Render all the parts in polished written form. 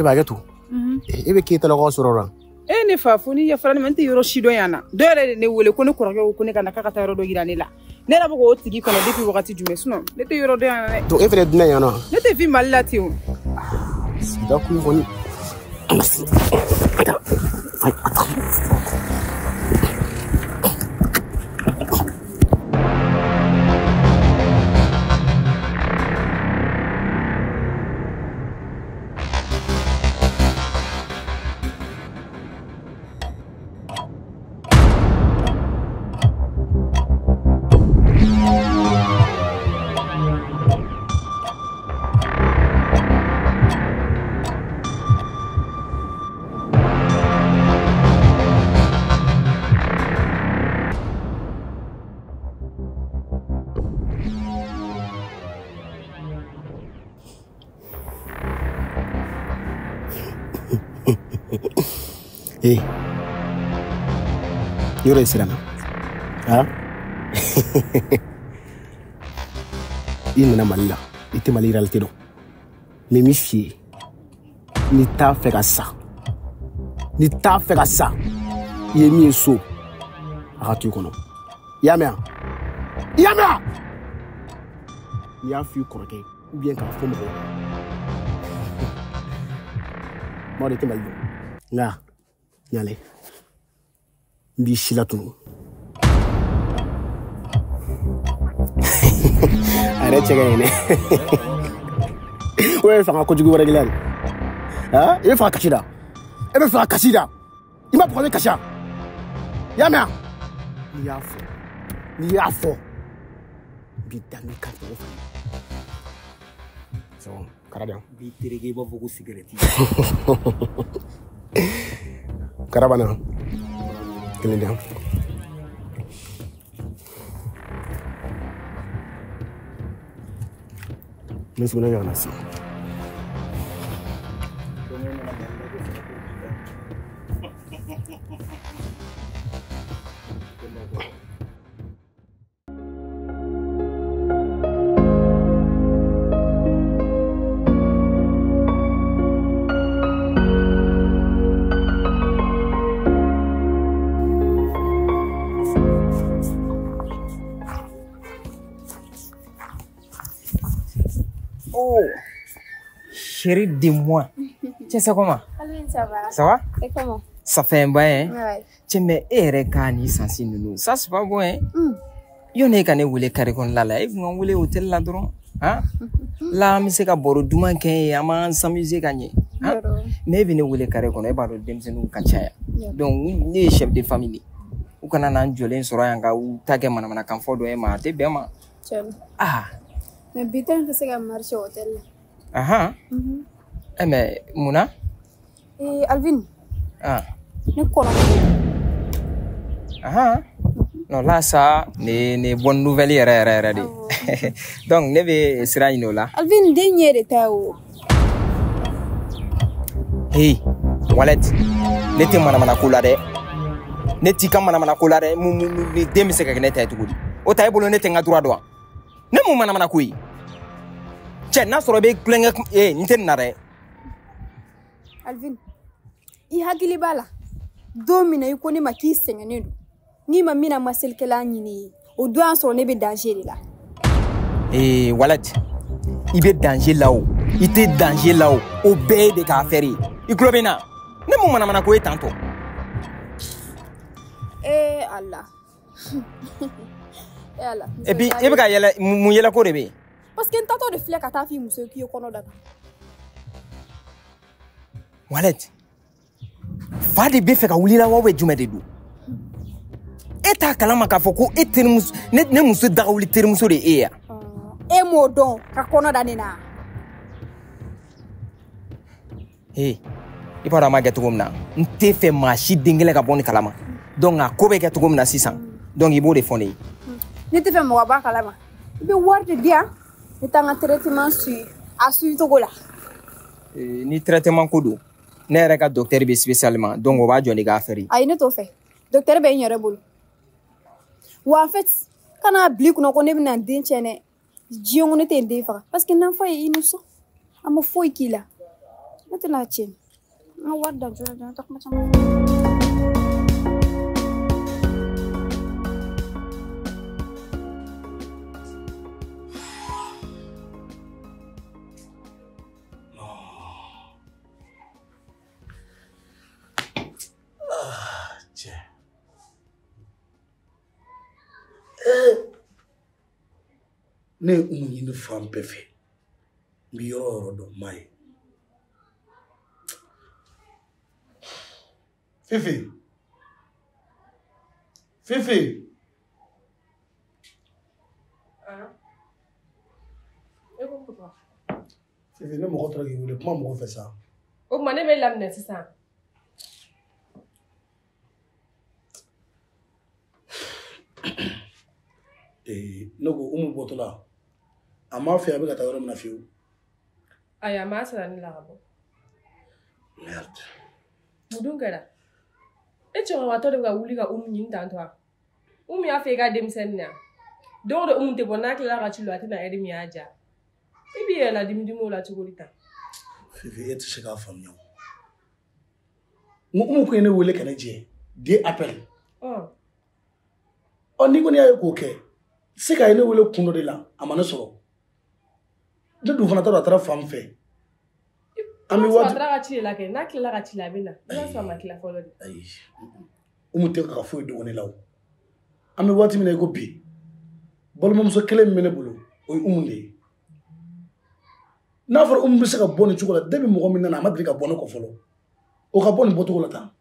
Ne b'a kɛ to. E bɛ keyita lakaw sɔrɔ o la. E ne fa fo ni yafara ne ma, n tɛ yɔrɔ si dɔn yan na. Dɔ yɛrɛ de ne wele ko ne kɔrɔkɛ ko ko ne ka na k'a ka taa yɔrɔ dɔ yira ne la. Ne yɛrɛ bɛ k'o tigi kɔnɔ depuis wagati jumɛn, sinon ne tɛ yɔrɔ dɔn yan na dɛ. Donc e fɛnɛ dunan yan nɔ? Ne tɛ fi Mali la ten o. Sigida kun kɔni. Attends. Eh, yɔrɔ ye siranna ha. I nana Mali la, i tɛ Mali réalité dɔn. Mais min f'i ye, n'i t'a fɛ ka sa, n'i t'a fɛ ka sa, i ye min ye so, a ka to i kɔnɔ. I y'a mɛn wa? I y'a mɛn wa? N'i y'a f'i kɔrɔkɛ ye ou bien k'a fɔ mɔgɔ wɛrɛ ye, n b'a dɔn i tɛ Mali dɔn, nka ɲale n b'i si latunu. A yɛrɛ cɛ ka ɲi dɛ. O ye fanga kojugu wɛrɛ dilan de. Han, i bɛ fɛ ka kasi da, e bɛ fɛ ka kasi da, i ma bugɔ ne kasi yan. I y'a mɛn wa? N'i y'a fɔ, n'i y'a fɔ, n b'i da n'i kan tɔgɔ falen. C'est bon, kara di yan. B'i tereke i b'a fɔ ko sigɛrɛti. Karabana kelen di yan. N bɛ sugunɛ kɛ ka na sisan. Oh, chérie de moi. Tiens, c'est comment? Alvin, ça va? Ça va? C'est comment? Ça fait un bail, hein? Ouais. Tiens, mais e yɛrɛ ka ni sansi ninnu, ça c'est pas bon, hein? Yo ne ka ne wele carré kɔnɔna la, e kun ka n wele hôtel la dɔrɔn, hein? La an bɛ se ka baro duman kɛ yen, an b'an s'amuser ka ɲɛ, hein? Mais e bɛ ne wele carré kɔnɔ, e b'a dɔn denmisɛnninw ka ca yan. Donc ne ye chef de famille, u kana n'an jɔlen sɔrɔ yan ka u ta kɛ manamanakan fɔ dɔ ye ma, a tɛ bɛn ma. Tiɲɛ. Ah. Mais bi ta in tɛ se ka marcher hôtel la. Ahan. Eh mais mun na? Eh Alvin. Ah. Ne kɔnɔ. Ahan. Non là ça ne bonne nouvelle yɛrɛ yɛrɛ yɛrɛ de. Donc ne bɛ sira ɲini o la. Alvin den ɲɛ de ta o. Hey, Wallet, ne tɛ manamana ko la dɛ. Ne t'i ka manamana ko la dɛ. Mun ni den bɛ se ka kɛ ne ta ye cogo di? O ta e bolo ne tɛ n ka droit dɔn wa? Ne mun manamana ko ye? Cɛ n'a sɔrɔ i bɛ tulonkɛ, n tɛ nin na dɛ. Alvin, i hakili b'a la don min na i ko ne ma k'i sɛgɛnnen don, n'i ma min na maselikɛla ɲini ye, o don y'a sɔrɔ ne bɛ danger de la. Ee Wallet, i bɛ danger la o, i tɛ danger la o, o bɛɛ ye de ka affaire ye. I tulo bɛ n na? Ne mun manamana ko ye tantɔ? Ee Ala. Ee Ala. Et puis e bɛ ka yɛlɛ, mun yɛlɛko de bɛ yen? Parce que n tatɔ de filɛ ka taa f'i muso ye k'i ye kɔnɔ da. Wallet, fa de bɛ fɛ ka wuli la wa bɛ jumɛn de don? E t'a kalama k'a fɔ ko e terimuso, ne muso dagawuli terimuso de ye e ye. E m'o dɔn ka kɔnɔ da ne na. Hey, i b'a dɔn an b'a kɛ cogo min na, n tɛ fɛ maa si den kelen ka bɔ nin kalama. Donc a ko bɛ kɛ cogo min na sisan, donc i b'o de fɔ ne ye. Ne tɛ fɛ mɔgɔ b'a kalama. I bɛ wari de di yan, ne taa n ka traitement suivi a suivi cogo la. Ni traitement ko don, ne yɛrɛ ka docteur bɛ spécialement, donc o b'a jɔ n'i ka affaire ye. Ayi ne t'o fɛ, docteur bɛ n yɛrɛ bolo. Wa en fait, kana bila i kunna ko ne bɛna n den tiɲɛ dɛ. Diɲɛ ko ne tɛ n den faga parce que n'enfant est innocent, a ma foyi k'i la. Ne tɛna tiɲɛ. N ka wari dan joona joona, n tɛ kuma caman fɔ. Ne ye Umu ɲini fan bɛɛ fɛ, n bɛ yɔrɔ o yɔrɔ dɔn n m'a ye. Fifi, Fifi. Fifi, ne mɔgɔ tora k'i wele, kuma mɔgɔ fɛ sa. O tuma ne bɛ laminɛ sisan. Ne ko Umu bɔtɔla, a m'a fɛ a bɛ ka taa yɔrɔ min na fiyewu. Ayi, a m'a sara ne la ka bɔ. Merde. Mun dun kɛra? E cɛkɔrɔbatɔ de bɛ ka wuli ka Umu ɲini tantɔ wa? Umu y'a fɛ i ka denmisɛnnin na. Don o don Umu tɛ bɔ, n'a tilala ka ci la, a tɛna ɛri min y'a diya. E b'i yɛrɛ ladimi dimi o la cogo di tan? Fifi, e tɛ se k'a faamuya o. N ko Umu kun ye ne wele ka ne jɛ deux appels. Ɔ n'i kɔni y'a ye k'o kɛ, se ka ye ne wele kun dɔ de la, a ma ne sɔrɔ. Ne dun fana t'a dɔn a taara fan min fɛ. An bɛ waati. A taara ka ci de la kɛ, n'a tilala ka ci la a bɛ na. I b'a sɔrɔ a ma tila fɔlɔ de. Ayi, Umu tɛ ka foyi dogo ne la o. An bɛ waati min na i ko bi, balimamuso kelen min bɛ ne bolo, o ye Umu de ye. N'a fɔra Umu bɛ se ka bɔ nin cogo la, depuis mɔgɔ min nana a ma deli ka bɔ ne kɔ fɔlɔ. O ka bɔ nin bɔcogo la tan.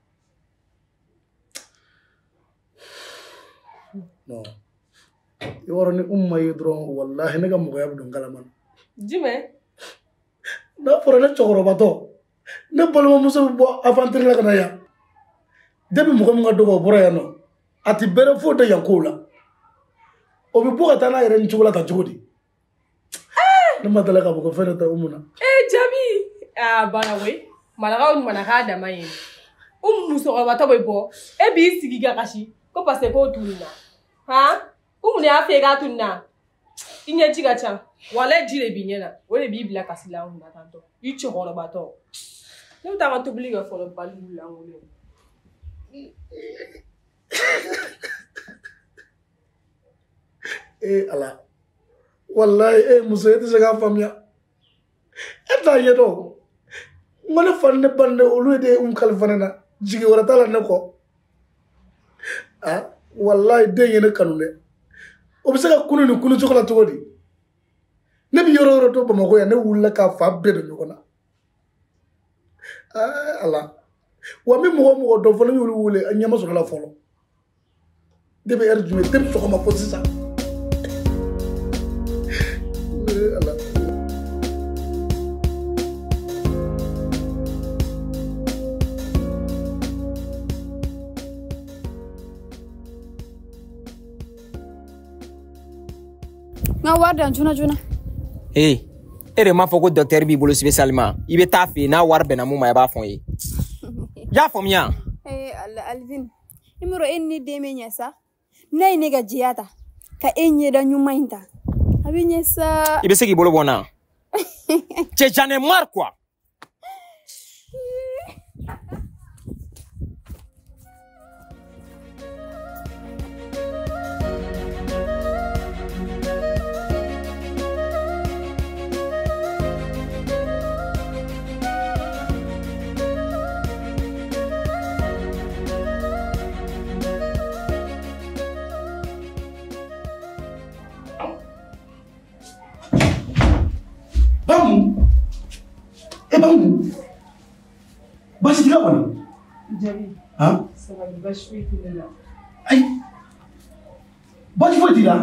Non. I b'a dɔn ni Umu ma ye dɔrɔn, walahi ne ka mɔgɔya bɛ don kalama. Jumɛn? N'a fɔra ne cɛkɔrɔbatɔ, ne balimamuso bɛ bɔ aventure la ka na yan. Depuis mɔgɔ min ka dɔgɔ o bɔra yan nɔ, a ti bɛrɛ foyi tɛ yan kow la. O bɛ bɔ ka taa n'a yɛrɛ ni cogo la tan cogo di? Ne ma deli k'a fɔ ko fɛn dɔ tɛ Umu na. Ee Jabi! Aa banna koyi. Marakaw ni maraka dama ye. Umu musokɔrɔbatɔ bɛ bɔ, e b'i sigi ka kasi ko parce que k'o tununna. Han? Umu de y'a fɛ k'a tununna. I ɲɛji ka ca. Walayi ji de b'i ɲɛ na. O de b'i bila kasi la anw kunna tantɔ. I cɛkɔrɔbatɔ. Ne bɛ taa n ka tobili kɛ fɔlɔ, bali wulila n wolo. Ee Ala. Walayi e muso e tɛ se k'a faamuya. E t'a ɲɛdɔn. N ko ne fa ni ne ba ni ne olu de ye Umu kalifa ne na. Jigi wɛrɛ t'a la ne kɔ. Ah, walayi den ye ne kanu dɛ. O bɛ se ka kunu nin kunu cogo la cogo di? Ne bɛ yɔrɔ o yɔrɔ to Bamakɔ yan, ne wulila k'a fa bɛɛ don ɲɔgɔn na. Ah, Ala. Wa n bɛ mɔgɔ o mɔgɔ dɔn fɔlɔ, n y'olu wele, a ɲɛ ma sɔrɔ la fɔlɔ. Depuis heure jumɛn? Depuis sɔgɔma fo sisan. Ee Ala. N ka wari dan joona joona. Ee, e de m'a fɔ ko docteur b'i bolo spécialement. I bɛ taa fɛ yen, n'a wari bɛnna mun ma, i b'a fɔ n ye. I y'a faamuya? Ee Ala, Alvin, i m'a dɔn e ni ne den bɛ ɲɛ sa. N'a ye ne ka jɛya ta, ka e ɲɛda ɲuman in ta, a bɛ ɲɛ sa. I bɛ se k'i bolo bɔ n na. Cɛ, j'en ai marre quoi. Bamu, e Bamu, baasi t'i la kɔni? Jabi. Han? Sabali, baasi foyi tɛ ne la. Ayi, baasi foyi t'i la?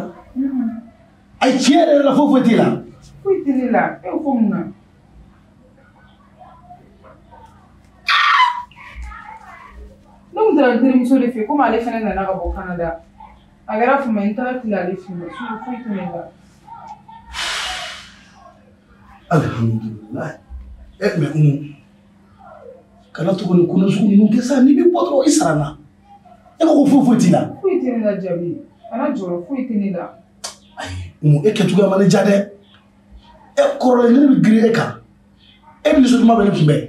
Ayi, tiɲɛ yɛrɛ la foyi foyi t'i la. Foyi tɛ ne la, e ko mun na? Ne kun taara n terimuso de fɛ, komi ale fana nana ka bɔ Canada. A kɛra fama ye, n taara tila ale fɛ yen, foyi tɛ ne la. Alhamdulillah. Eh mais Umu, kana to nin kɔnɔ sugu ninnu kɛ sa, n'i bɛ bɔ dɔrɔn i sara n na. E ko ko foyi foyi t'i la. Foyi tɛ ne la Jabi, kana jɔrɔ, foyi tɛ ne la. Ayi, Umu, e kɛcogoya ma ne diya dɛ. E kɔrɔlen ne bɛ girin e kan. E bɛ nisɔndiya bɛ ne kunbɛn.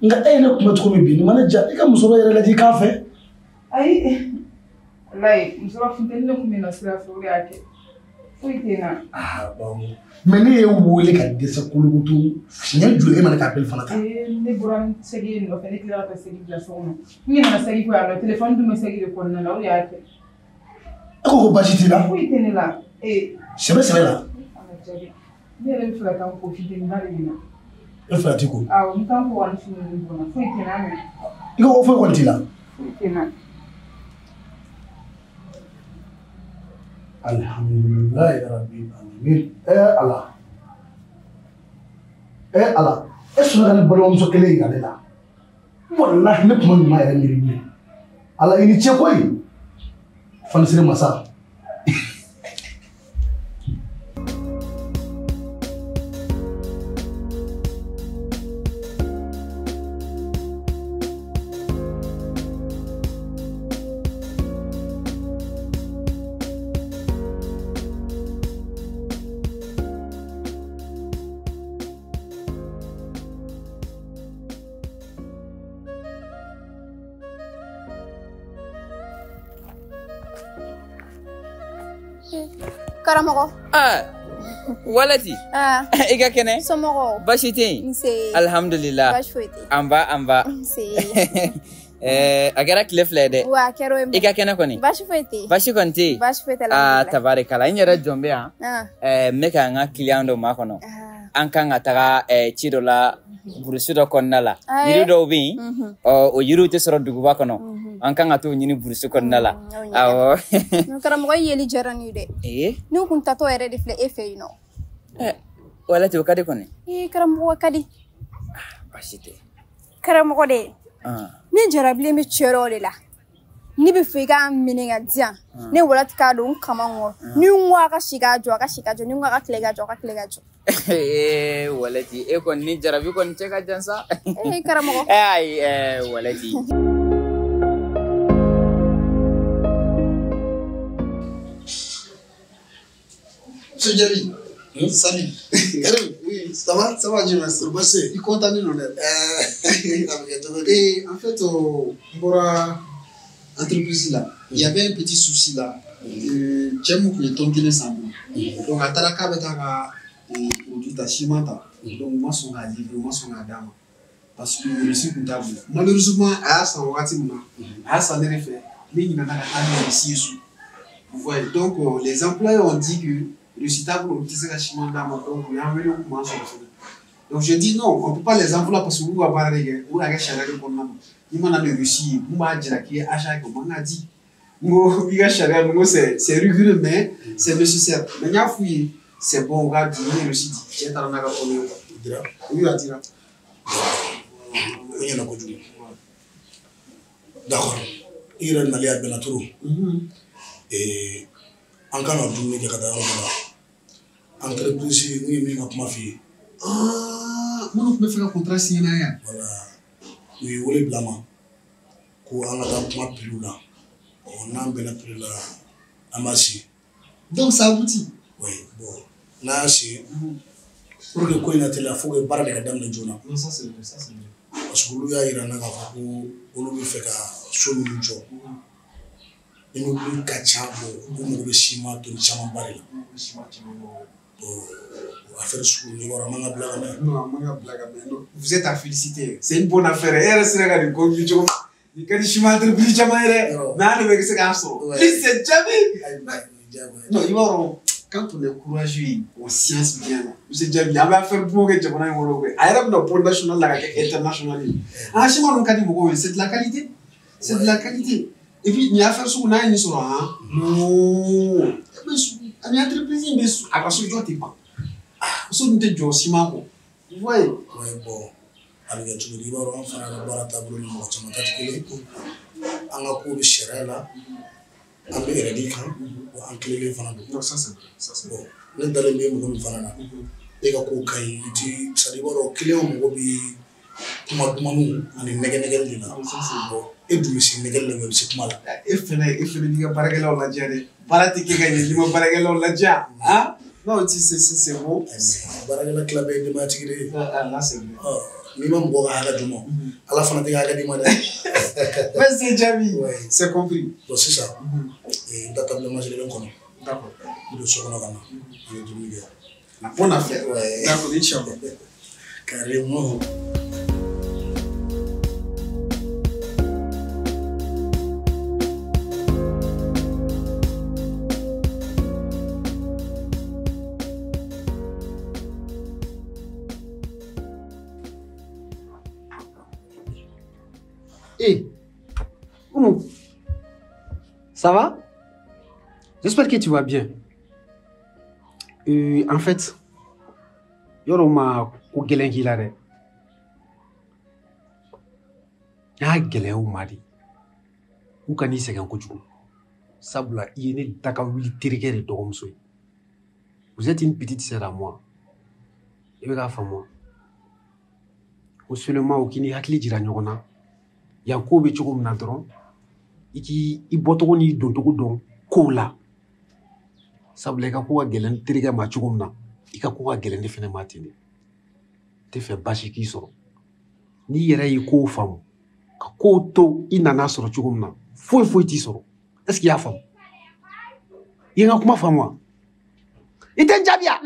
Nka e ye ne kunbɛ cogo min bi nin ma ne diya. I ka musokɔrɔba yɛrɛ lajɛ i k'a fɛ. Ayi. Walayi musokɔrɔba funteni de tun bɛ na sira fɛ o de y'a kɛ. Foyi tɛ n na. Ah bon. Mais ne y'e wele ka dɛsɛ kolokoto siɲɛ joli e ma ne ka appel fana ta. Ne bɔra ni segi ye nɔfɛ ne tilala ka segi bila so kɔnɔ. N nana segi ko yan nɔ telefɔni dun bɛ segi de kɔnɔna la o de y'a kɛ. E ko ko baasi t'i la? Foyi tɛ ne la. Sɛbɛ sɛbɛ la. Ne yɛrɛ bɛ fɛ ka taa n ko funteni ba de bɛ n na. E fɛ ka t'i ko? Awɔ n bɛ taa n ko ka ni fini ninnu bɔ n na foyi tɛ n na. I ko ko foyi kɔni t'i la? Foyi tɛ n na. Alhamdulilayi rabbil alamin. Ala. Ala. E sɔnna ka ne balimamuso kelen yira ne la. Walahi ne tun ma ɲuman yɛrɛ miiri bilen. Ala i ni ce koyi. Fanisere masa. Karamɔgɔ. Walati. I ka kɛnɛ? Somɔgɔw. Baasi tɛ yen? Nse. Alhamdulillah. Baasi foyi tɛ yen. An ba an ba. Nse. A kɛra tile fila ye dɛ. Wa a kɛra o ye. I ka kɛnɛ kɔni? Baasi foyi tɛ yen. Baasi kɔni tɛ yen? Baasi foyi tɛ. Aa tabarikala n yɛrɛ jɔn bɛ yan. N bɛ ka n ka client dɔ makɔnɔ. An kan ka taga ci dɔ la burusi dɔ kɔnɔna la. Yiri dɔw bɛ yen. O yiriw tɛ sɔrɔ duguba kɔnɔ. An kan ka t'o ɲini burusi kɔnɔna la. Awɔ. Karamɔgɔ i yeli diyara ne ye dɛ. Ne kun tatɔ yɛrɛ de filɛ e fɛ yen nɔ. Walati o ka di kɔni. Karamɔgɔ ka di. Baasi tɛ. Karamɔgɔ dɛ. Ne jarabilen bɛ cɛ dɔ de la. Ne bɛ fɛ i k'a minɛ ka di yan. Ne Walati k'a don n kaman kɔrɔ. Ni n ko a ka si k'a jɔ a ka si ka jɔ. Ni n ko a ka tile ka jɔ a ka tile ka jɔ. Walati e kɔni ni jarabi kɔni cɛ ka jan sa. Karamɔgɔ. Ayi Walati. Monsieur Diaby, salut. Oui, ça va? Ça va, Dieu merci. Merci. Il compte à nous, et en fait, au Mbora entreprise là, il y avait un petit souci là. J'aime que les tonnes ensemble. Donc, à Taraka, produit à Chimanta. Donc, moi, son à livrer, moi, son à dame. Parce que le reçu comptable. Malheureusement, à son Watimuna, à son effet, mais il n'a pas ici. Vous voyez, donc, les employés ont dit que le site pour donc on a envoyé Donc je dis non, on ne peut pas les envoyer parce que vous avez parlé, vous avez chargé le compte. Il m'a donné réussi, vous m'avez dit qu'il a acheté comme on a dit. C'est rigoureux mais c'est nécessaire. Mais il y a fouillé, c'est bon, on va dire réussi. J'ai un Oui, on dira. D'accord. Il est allé à Benatoro. Et en cas de dumuni kɛ ka taa yɔrɔ dɔ la entreprise n ye min ka kuma f'i ye. Minnu tun bɛ fɛ ka contrat signer n'a ye. Voilà u ye wele bila n ma ko an ka taa kuma prix la ɔ n'an bɛnna prix la an b'a signer. Donc ça aboutit. Oui bon n'an y'a signer pour que ko in ka teliya faut que baara de ka daminɛ joona. Non ça c'est vrai ça c'est vrai. Parce que olu y'a yira n na k'a fɔ ko olu bɛ fɛ ka so minnu jɔ. Immeuble ka ca bon u mago bɛ siman toni camanba de la. Bon affaire sugu ni yɔrɔ a man ka bila ka mɛn. Non a man ka bila ka mɛn. Vous êtes à féliciter. C'est une bonne affaire. E yɛrɛ sera ka nin ko kɛ cogo min. Nin ka di siman entreprise caman ye dɛ. Mais an de bɛ se k'a sɔrɔ. C'est Diaby. Non i b'a dɔn quand on est courageux on science bien la. Monsieur Diaby an bɛ affaire bon kɛ jamana in kɔnɔ koyi. A yɛrɛ bɛna bɔ national la ka kɛ international ye. An ka siman ninnu ka di mɔgɔw ye. C'est de la qualité. C'est de la qualité. Et puis, il y a affaire sur n'a ni sɔrɔ han non ani entreprise in bɛ a ka so jɔ tɛ ban so dun tɛ jɔ siman kɔ vous voyez. Oui bon a bɛ kɛ cogo di i b'a dɔn an fana ka baara taabolo ni mɔgɔ caman ta tɛ kelen ye an ka ko bɛ sariya la an bɛ yɛrɛ di kan wa an tilelen fana don. Non ça c'est vrai ça c'est vrai. Bon ne dalen bɛ mɔgɔ min fana na e ka ko ka ɲi i ti c'est à dire i b'a dɔn client mɔgɔ bɛ kuma dumanniw ani nɛgɛ nɛgɛli de la bon e dun bɛ se nɛgɛli la i bɛ se kuma la. E fɛnɛ b'i ka baarakɛlaw ladiya dɛ baara tɛ kɛ ka ɲɛ n'i ma baarakɛlaw ladiya han. Non, c'est beau. Baarakɛla tila bɛɛ ye denbayatigi de ye. Ah, là, c'est vrai. N'i ma mɔgɔ ka hakɛ d'u ma, Ala fana tɛ ka hakɛ d'i ma dɛ. Merci, Djabi. C'est compris. Bon, sisan, n bɛ taa table manger bɛ n kɔnɔ. D'accord. N bɛ don so kɔnɔ ka na, an bɛ dumuni kɛ. La bonne affaire. Ouais. D'accord, Inch'Allah. Carrément. Hé, Oumou, ça va? J'espère que tu vas bien. En fait, yɔrɔ ma ko gɛlɛn k'i la dɛ. N y'a gɛlɛya u ma de. U kan'i sɛgɛn kojugu. Sabula i ye ne daga wuli terikɛ de dɔgɔmuso ye. Vous êtes une petite sœur à moi. I bɛ k'a faamu wa? Ko seulement u k'i ni hakili jira ɲɔgɔn na. Yan ko bɛ cogo min na dɔrɔn, i k'i i bɔcogo n'i doncogo dɔn kow la. Sabula i ka ko ka gɛlɛn terikɛ ma cogo min na, i ka ko ka gɛlɛn ne fɛnɛ ma ten de. N tɛ fɛ baasi k'i sɔrɔ. N'i yɛrɛ y'i kow faamu, ka kow to i nana sɔrɔ cogo min na, foyi foyi t'i sɔrɔ. Est ce que i y'a faamu? I ye n ka kuma faamu wa? I tɛ n jaabi wa?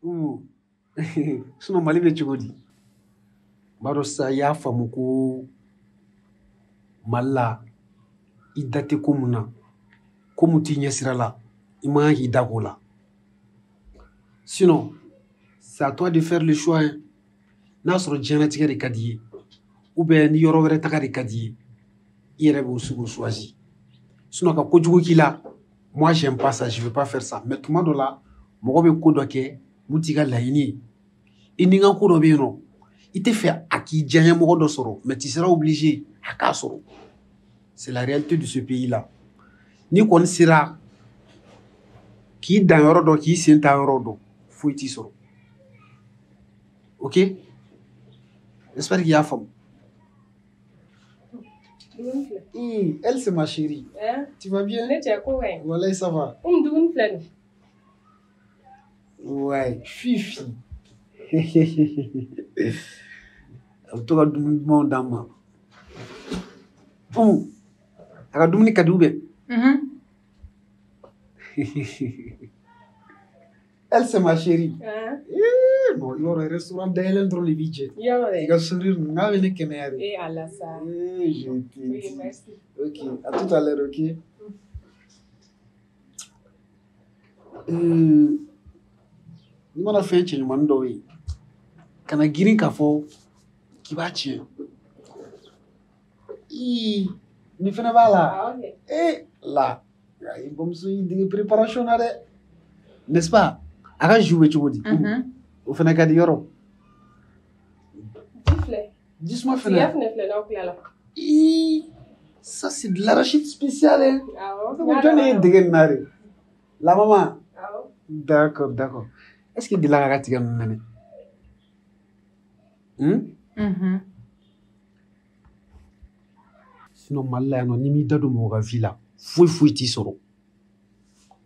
Umu, sinon Mali bɛ cogo di? N b'a dɔn sisan i y'a faamu ko Mali la i da tɛ ko mun na, ko mun t'i ɲɛsira la, i man kan k'i da k'o la. Sinon, c'est à toi de faire le choix. Hein. N'a sɔrɔ diɲɛlatigɛ de ka di i ye, ou bien ni yɔrɔ wɛrɛ taga de ka di i ye, i yɛrɛ b'o se k'o choisi. Sinon ka kojugu k'i la, moi j'aime pas ça, je veux pas faire ça. Mais tuma dɔ la, mɔgɔ bɛ ko dɔ kɛ mun t'i ka laɲini ye. I ni ka ko dɔ bɛ yen nɔ, i tɛ fɛ a k'i diyaɲɛ mɔgɔ dɔ sɔrɔ, mais tu seras obligé a k'a sɔrɔ. C'est la réalité de ce pays-là. N'i kɔni sera k'i dan yɔrɔ dɔ, k'i sen ta yɔrɔ dɔ, foyi t'i sɔrɔ. Ok? J'espère qu'il y a faamu. Mmh, elle, c'est ma chérie. Hein? Tu vas bien? Ne cɛ ko ka ɲi. Voilà, ça va. Umu dumuni filɛ nin. Ouais, Fifi. A bɛ to ka dumuni dumanw d'an ma. Umu, a ka dumuni ka di ou bien? Elle, c'est ma chérie. Hein? Eh, bon, yɔrɔ restaurant dayɛlɛn dɔrɔn de b'i jɛ. Yɔrɔ dɛ. I ka sourire ninnu, n'a bɛ ne kɛnɛya de. Eh Ala sa. Eh, je te Oui, dis. merci. Ok, à tout à l'heure, ok? N'i mana fɛn cɛɲumanin dɔw ye, kana girin k'a fɔ k'i b'a tiɲɛ. Ii, nin fɛnɛ b'a la. Awɔ kɛ. Eh, la, i bamuso y'i dege préparation na dɛ. N'est-ce pas? A ka jus bɛ cogo di? O fɛnɛ ka di yɔrɔ. Ji filɛ. Jisuma Tiga fɛnɛ. fɛnɛ filɛ n'aw tilala. Ii, ça c'est de l'arachide spécial, hein. Awɔ. Ne ko jɔn de ye dege nin na de? La maman. Awɔ. D'accord, d'accord. Est-ce que delila k'a ka tiga ninnu nɛnɛ? Hmm? Sinon Mali la yan nɔ, n'i m'i da don mɔgɔ ka vie la, foyi foyi t'i sɔrɔ.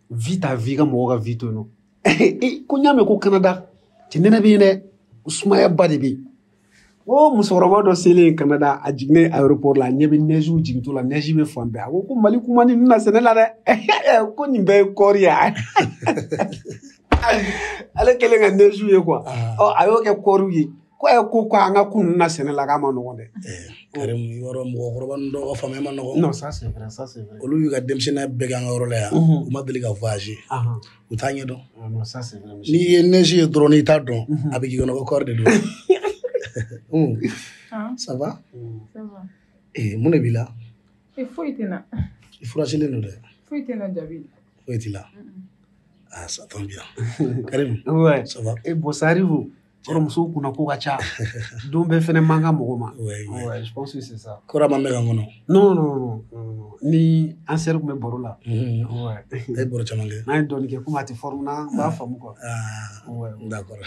Vie ta vie ka mɔgɔ ka vie to yen nɔ. Eh, ko n y'a mɛn ko Canada, cɛ nɛnɛ bɛ yen dɛ, sumayaba de bɛ yen. O musokɔrɔba dɔ selen Canada, a jiginnen aéroport la, a ɲɛ bɛ neige jigintɔ la, neige bɛ fan bɛɛ. A ko ko Mali kuma ni ninnu na sɛnɛ la dɛ. Ko nin bɛɛ ye kɔɔri ye. Ale kɛlen ka neige ye quoi. Ɔ a y'o kɛ kɔɔriw ye. Ko ɛ ko an ka ko ninnu na sɛnɛ la k'a ma nɔgɔn dɛ. Karim, yɔrɔ mɔgɔkɔrɔba ninnu dɔw ka faamuya ma nɔgɔn. Non, ça c'est vrai, ça c'est vrai. Olu y'u ka denmisɛnninya bɛɛ kɛ an ka yɔrɔ la yan. U ma deli ka voyager. U t'a ɲɛdɔn. Ah, non, ça c'est vrai, monsieur. N'i ye neige ye dɔrɔn n'i t'a dɔn, a bɛ k'i kɔnɔ ko kɔɔri de don. Umu, ça va? Ça va. Eh, mun de b'i la? E foyi tɛ n na. I furasilen don dɛ. Foyi tɛ n na Jabi. Foyi t'i la. Ah, ça tombe bien. Karim, Ouais. ça va? Eh bon, ça arrive. Yɔrɔ musow kunna ko ka ca. Don bɛɛ fɛnɛ man kan mɔgɔ ma. Ouais, ouais. Ouais, je pense que c'est ça. Kɔrɔ ma mɛn ka n kɔnɔ. Non, non, non, non, non. Ni an sɛri tun bɛ baro la. Ouais. A ye baro caman kɛ. N'an ye dɔɔnin kɛ, komi a tɛ forme na, n b'a faamu quoi. Ah, Ouais, ouais. d'accord.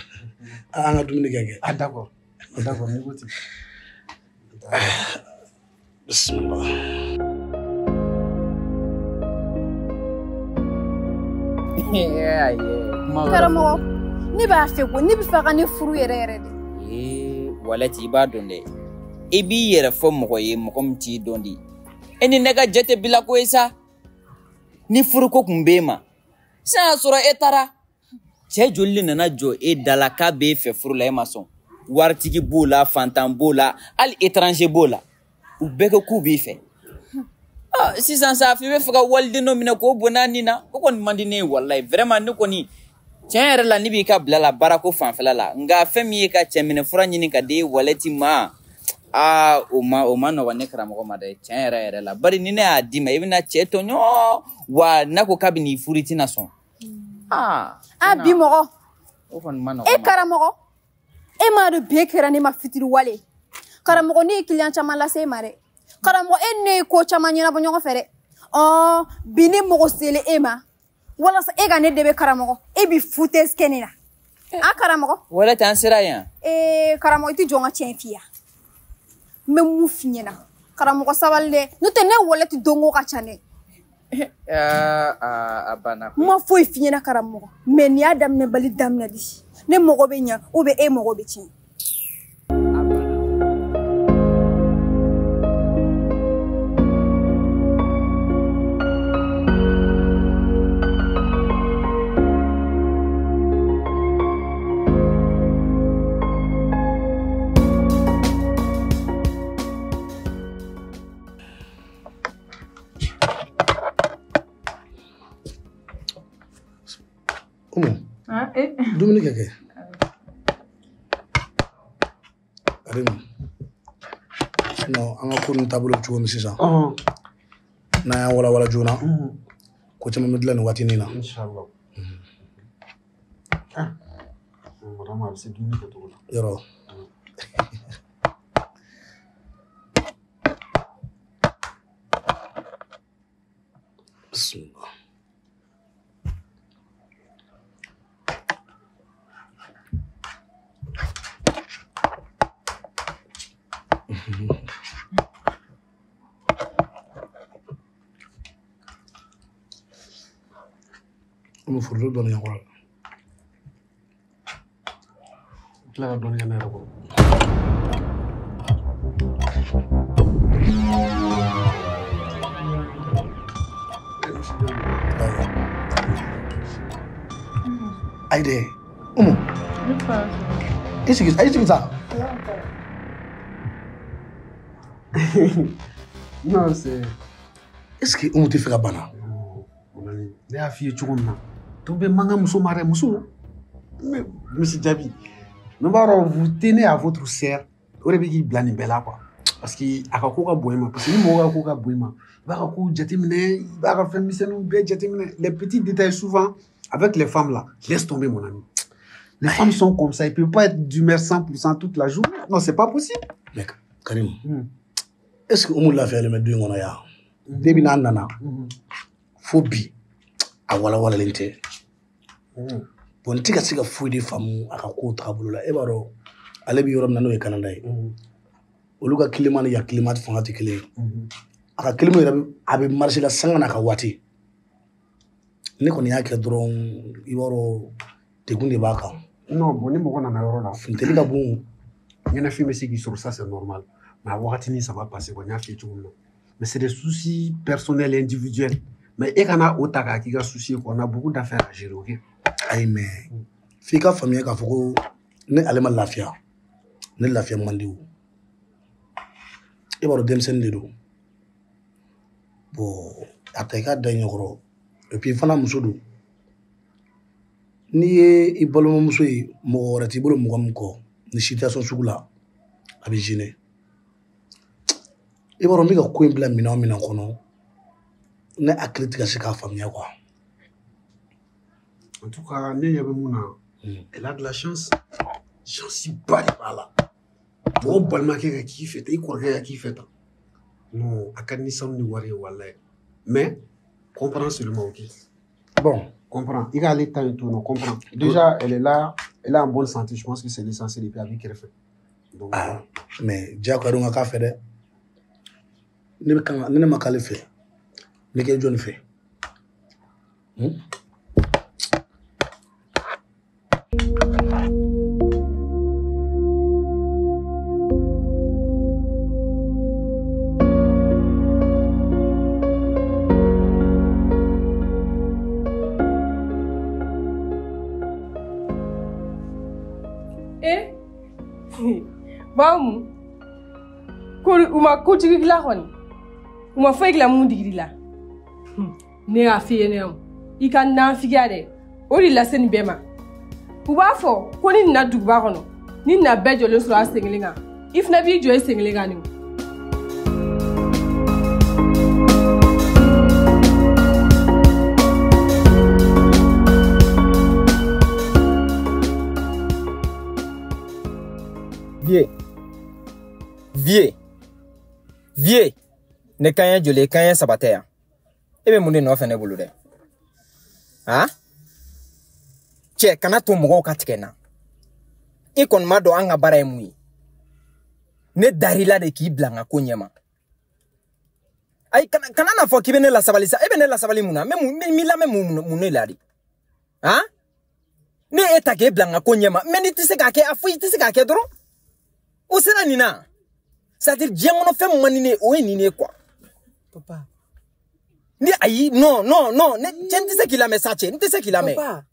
Ah, an ka dumuni kɛ kɛ. Ah, d'accord. D'accord, n'i ko ten. Bismillah. Karamɔgɔ, ne b'a fɛ ko ne bɛ fɛ ka ne furu yɛrɛ yɛrɛ de. Ee, walati i b'a dɔn dɛ. I b'i yɛrɛ fɔ mɔgɔ ye mɔgɔ min t'i dɔn de. E ni ne ka jate bila ko ye sa. Ni furuko kun b'e ma. Sisan y'a sɔrɔ e taara. Cɛ joli de nana jɔ e da la k'a b'e fɛ furu la e ma sɔn. Waritigi b'o la, fantan b'o la, hali étranger b'o la. U bɛɛ ko k'u b'i fɛ. Sisan sa f'i bɛ fɛ ka waliden dɔ minɛ k'o bɔnɛ a nin na, o kɔni man di ne ye walayi. Vraiment ne kɔni tiɲɛ yɛrɛ la ne b'i ka bila la baarako fanfɛla la, nka fɛn min ye ka cɛminɛ fura ɲini ka di walɛti ma, aa o ma nɔgɔn ne karamɔgɔ ma dɛ, tiɲɛ yɛrɛ yɛrɛ la. Bari ni ne y'a d'i ma i bɛna cɛ tɔɲɔ, wa n'a ko k'a bɛ n'i furu i tɛna sɔn. A bi mɔgɔ. O kɔni ma nɔgɔn. E karamɔgɔ, e m'a dɔn bi e kɛra ne ma fitiriwale. Karamɔgɔ ne ye kiliyan caman lase e ma dɛ. Karamɔgɔ e ne ye ko caman ɲɛnabɔ ɲɔgɔn fɛ dɛ. Bi ne mɔgɔ selen e ma walasa e ka ne dɛmɛ karamɔgɔ, e bi foutaise kɛ ne la. A karamɔgɔ. Wala t'an sera yan. Ee karamɔgɔ i tɛ jɔ n ka tiɲɛ f'i ye. N bɛ mun f'i ɲɛna karamɔgɔ sabali dɛ, n'o tɛ ne wale tɛ donko ka ca dɛ. A banna. N ma foyi f'i ɲɛna karamɔgɔ, mais nin y'a daminɛ bali daminɛ di. Ne mɔgɔ bɛ ɲɛ ou bien e mɔgɔ bɛ tiɲɛ. Dumuni kɛ kɛ. Karim, sinon an ka ko ninnu taabolo bɛ cogo min sisan, n'an y'an walawala joona, ko caman bɛ dilan nin waatinin na. Inchallah. Madame a bɛ se dumuni kɛcogo la. Yɔrɔ. Bismillah. Umu foronto dɔɔni kɛ kɔrɔ. Tila ka dɔɔni kɛ ne yɛrɛ kɔrɔ. Ayi dɛ, Umu. I sigi, a y'i sigi sa. Non, c'est. Est-ce que Umu tɛ fɛ ka bana? Mon ami, ne y'a f'i ye cogo min na, dɔ bɛ mankan muso ma dɛ, muso. Mais monsieur Diaby, ne b'a dɔn vous tenez à votre sœur, o de bɛ k'i bila nin bɛɛ la quoi. Parce que a ka ko ka bon i ma, parce que ni mɔgɔ ka ko ka bon i ma, i b'a ka kow jateminɛ, i b'a ka fɛn misɛnninw bɛɛ jateminɛ. Les petits détails souvent avec les femmes là, laisse tomber mon ami. Les femmes sont comme ça, ils ne peuvent pas être d'humeur 100% toute la journée. Non, c'est pas possible. Mec, Karim, est-ce que Umu lafiyalen bɛ du in kɔnɔ yan? Depuis n'a nana, fo bi, a walawalalen tɛ. Bon, n tɛ ka se ka foyi de faamu a ka kow taabolo la. E b'a dɔn, ale bɛ yɔrɔ min na n'o ye Canada ye. Olu ka climat ni yan climat fanga tɛ kelen ye. A ka climat yɛrɛ a bɛ marché la sanga n'a ka waati. Ne kɔni y'a kɛ dɔrɔn, i b'a dɔn, degun de b'a kan. Non, bon, ni mɔgɔ nana yɔrɔ la, funteni ka bon. Ɲɛnafin bɛ se k'i sɔrɔ, ça c'est normal. Mais a wagatinin ça va passer quoi, n y'a f'i ye cogo min na. Mais c'est des soucis personnels et individuels. Mais e kana o ta k'a k'i ka souci ye quoi, on a beaucoup d'affaires à gérer, ok? Ayi, mais f'i ka faamuya k'a fɔ ko ne ale ma lafiya, ne lafiya man di o. E b'a dɔn denmisɛnnin de don. Bon, a ta i k'a da i ɲɛkɔrɔ. Et puis fana muso don. N'i ye i balimamuso ye, mɔgɔ wɛrɛ t'i bolo mɔgɔ min kɔ ni situation sugu la, a bɛ gêner. I b'a dɔn n bɛ ka ko in bila minɛn o minɛn kɔnɔ, ne hakili tɛ ka se k'a faamuya quoi. En tout cas, ne ɲɛ bɛ mun na, elle a de la chance. Chance ba de b'a la. Mɔgɔ balimakɛ ka k'i fɛ tan, i kɔrɔkɛ ka k'i fɛ tan. Non, a ka di ni sanu ni wari ye walayi. Mais, comprends seulement, ok? Bon. Comprends. Il a l'état et tout, non, comprends. Déjà, elle est là, elle est en bonne santé, je pense que c'est l'essentiel et puis avec kɛrɛfɛ. Donc, ah, mais diyagoya dun ka k'a fɛ dɛ. Ne bɛ kan ne ma k'ale fɛ, ne kɛ jɔnni fɛ? Ba mu ko u ma kojugu k'i la kɔni u ma foyi k'i la mun digir'i la. Ne y'a f'i ye ne i ka nanfigiya dɛ o de lase nin bɛɛ ma. U b'a fɔ ko ni nana duguba kɔnɔ ni nana bɛɛ jɔlen sɔrɔ a sen kelen kan i fana b'i jɔ i sen kelen kan nin. Vieux. Vieux. Vieux. Ne kan ye joli ye kan ye saba tɛ yan. E bɛ mun de nɔfɛ ne bolo dɛ? Han? Cɛ kana to mɔgɔw ka tigɛ n na. I kɔni m'a dɔn an ka baara ye mun ye. Ne dar'i la de k'i bila n ka ko ɲɛma. Ayi kana n'a fɔ k'i bɛ ne lasabali sa. E bɛ ne lasabali mun na? N bɛ mun n b'i lamɛn mun ne la de? Han? Ne e ta k'e bila n ka ko ɲɛma. Mais n'i tɛ se k'a kɛ a fɔ i tɛ se k'a kɛ dɔrɔn. O sera nin na. C'est-à-dire diɲɛ kɔnɔ fɛn min man di ne ye o ye nin de ye quoi. Papa. Ni ayi non non non ne cɛ n tɛ se k'i lamɛn sa cɛ n tɛ se k'i lamɛn. Papa.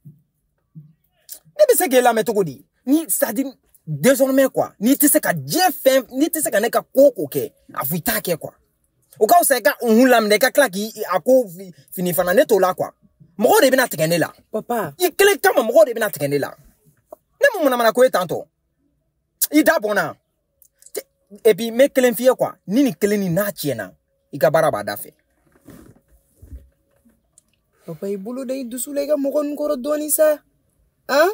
Ne bɛ se k'e lamɛn cogo di? Ni c'est-à-dire désormais quoi n'i tɛ se ka diɲɛ fɛn n'i tɛ se ka ne ka ko o ko kɛ a fɔ i t'a kɛ quoi. O ka fisa i ka unhun laminɛ i ka tila k'i a ko fini fana ne t'o la quoi. Mɔgɔw de bɛna tigɛ ne la. Papa. I kelen kama mɔgɔw de bɛna tigɛ ne la. Ne mun manamana ko ye tantɔ. I da bɔnna. Et puis n bɛ kelen f'i ye quoi ni nin kelen nin n'a tiɲɛna i ka baara b'a da fɛ. Papa i bolo da i dusu la i ka mɔgɔ ninnu kɔrɔ dɔɔni sa. Han?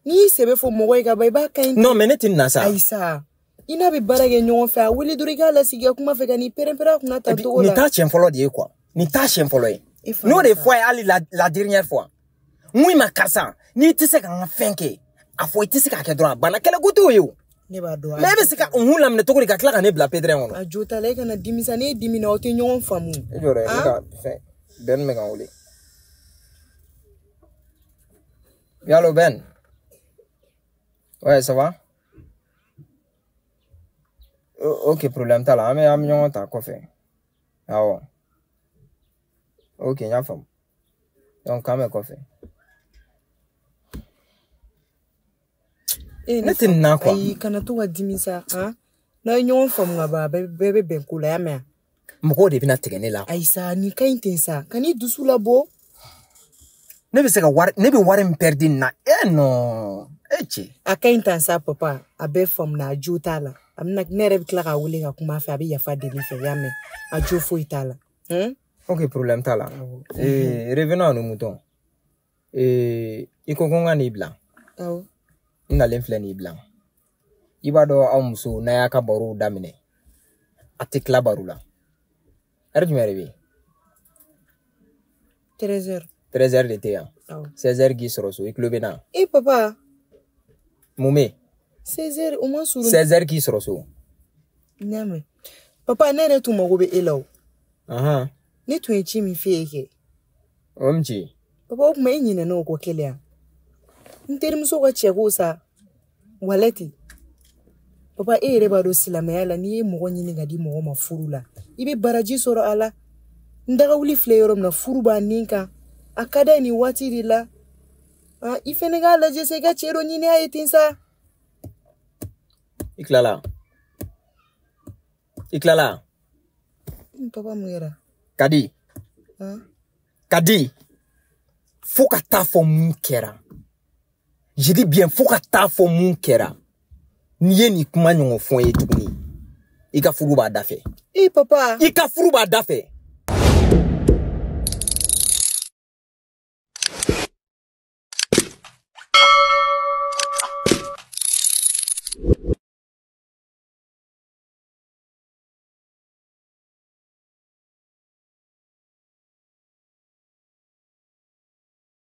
N'i y'i sɛbɛ fɔ mɔgɔ ye ka ban i b'a ka ɲi. Non mais ne tɛ nin na sa. Ayi sa. I n'a bɛ baara kɛ ɲɔgɔn fɛ a wele dɔrɔn i k'a lasigi a kuma fɛ ka n'i pɛrɛn-pɛrɛn a kunna tan cogo la. Nin t'a siɲɛ fɔlɔ de ye quoi. Nin t'a siɲɛ fɔlɔ ye. N'o de fɔ a ye hali la dernière fois. N ko i ma karisa n'i tɛ se ka n ka fɛn kɛ a fɔ i tɛ se k'a kɛ dɔrɔn a banna kɛlɛ ko t'o ye o. Ne b'a dɔn. Mais e bɛ se ka unhun laminɛ cogo di ka tila ka ne bila pétrin kɔnɔ. A jo t'a la e kana dimi sa n'e dimina aw tɛ ɲɔgɔn faamu. E jɔ dɛ ne ka fɛn Ben bɛ ka n wele. Oui, allô Ben. Ouais, ça va? Ok, problème t'a la an bɛ ɲɔgɔn ta kɔfɛ. Awɔ. Ok, n y'a faamu. Donc k'an bɛ kɔfɛ. Ne tɛ nin na quoi. Ayi kana to ka dimi sa han n'a ye ɲɔgɔn faamu ka ban bɛɛ bɛ bɛn ko la y'a mɛn. Mɔgɔw de bɛna tigɛ ne la. Ayi sa nin ka ɲi ten sa kan'i dusu labɔ. Ne bɛ se ka wari ne bɛ wari min perdre nin na eh non e cɛ. A ka ɲi tan sa papa a bɛɛ faamuna a jo t'a la a bɛna ne yɛrɛ bɛ tila k'a wele ka kuma a fɛ a bɛ yafa deli fɛ y'a mɛn a jo foyi t'a la. Ok problème t'a la. Revenons à nos moutons. I ko ko n ka n'i bila. Awɔ. N nalen filɛ n'i bila. I b'a dɔn aw muso n'a y'a ka barow daminɛ a tɛ tila baro la. Heure jumɛn de bɛ yen? 13h. 13h de tɛ yan. Awɔ. 16h k'i sɔrɔ so i tulo bɛ n na. E papa. Mun bɛ yen? 16h o ma surun. 16h k'i sɔrɔ so. N y'a mɛn. Papa ne yɛrɛ tun mago bɛ e la o. Ahan. Ne tun ye ci min f'e ye kɛ. O min ci? Papa o tuma e ɲinɛna o kɔ kelen yan. N terimuso ka cɛ ko sa walɛti. Papa e yɛrɛ b'a dɔn silamɛya la n'i ye mɔgɔ ɲini ka di mɔgɔ ma furu la i bɛ baraji sɔrɔ a la. N dagawuli filɛ yɔrɔ min na furu b'a nin kan a ka d'a ye nin waati de la. I fɛnɛ k'a lajɛ sa i ka cɛ dɔ ɲini a ye ten sa. I tilala? I tilala? Papa mun kɛra? Kadi. Kadi. Fo ka taa fɔ mun kɛra. Je dis bien fo ka taa fɔ mun kɛra. N'i ye nin kuma ɲɔgɔn fɔ n ye tuguni i ka furu b'a da fɛ. E papa. I ka furu b'a da fɛ.